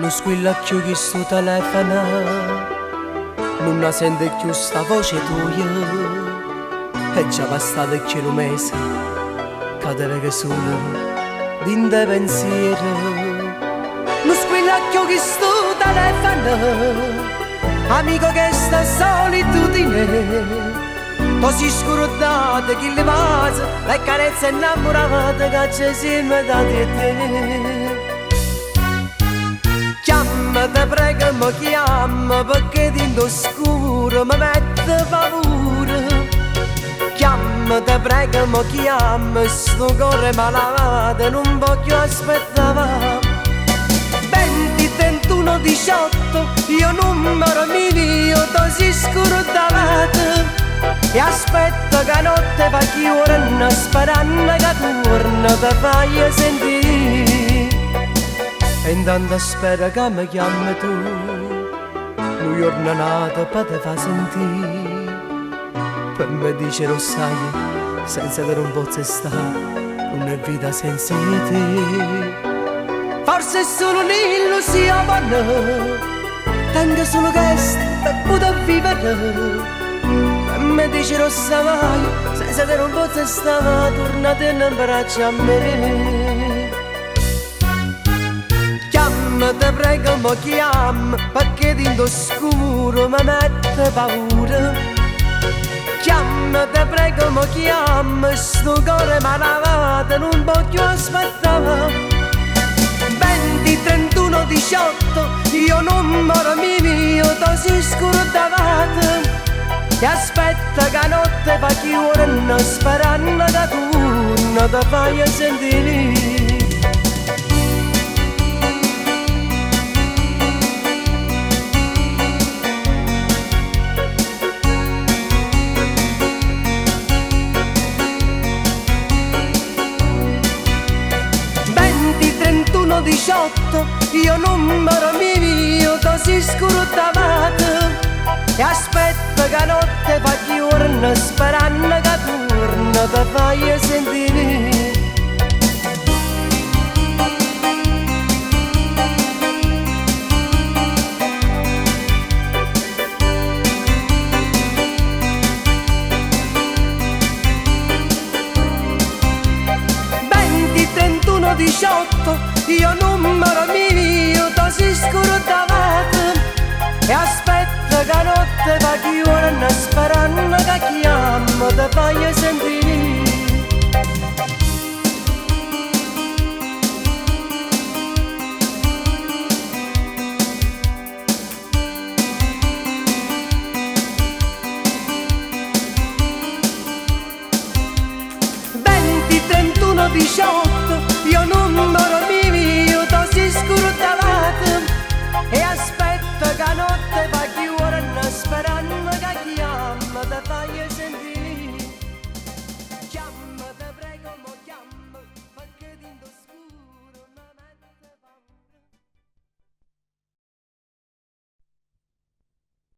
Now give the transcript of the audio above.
Nun squilla cchiù chistu telefono, nun 'a sento cchiù 'sta voce toja. È già passato cchiù 'e nu mese ca te veco sulo dint' 'e pensiere. Nun squilla cchiù chistu telefono, amico chesta solitudine. Te si' scurdato chilli vase, le carezze 'e 'nnammurate ca ce simme date io e te. Chiamma, te prego, me chiamma, pecché dint' 'o scuro me mette paura. Chiamma, te prego, me chiamma, stu core malato nun pò cchiù aspettà. 20, 31, 18, io nummero mio te si' scurdato. E aspetto che notte fa ghiuorno, speranno che tuorno te faje sentì. E intanto spero che me chiamme tu, nu juorno o n'ato pe te fa sentì. Pe me dicere 'o ssaje, senza te nun pozzo sta, nun è vita senza 'e te. Forse è solo n'illusione, tengo solo chesta pe putè vivere. Pe me dicere 'o ssaje, senza te nun pozzo sta, tuornatenne 'mbraccio a me. Chiamma, te prego, me chiamma, pecché dint' 'o scuro me mette paura. Chiamma, te prego, me chiamma, stu core malato nun pò cchiù aspettà. 20, 31, 18, io nummero mio te si' scurdato. E aspetta che notte fa ghiuorno, speranno che tuorno te faje sentì. 20, 31, 18, io nummero mio te si' scurdato. E aspetta che notte fa ghiuorno, speranno che tuorno te faje sentì. 20, 31, 18, io nummero mio te si' scurdato. E aspetta che notte fa ghiuorno, speranno che chiamma te faje sentì.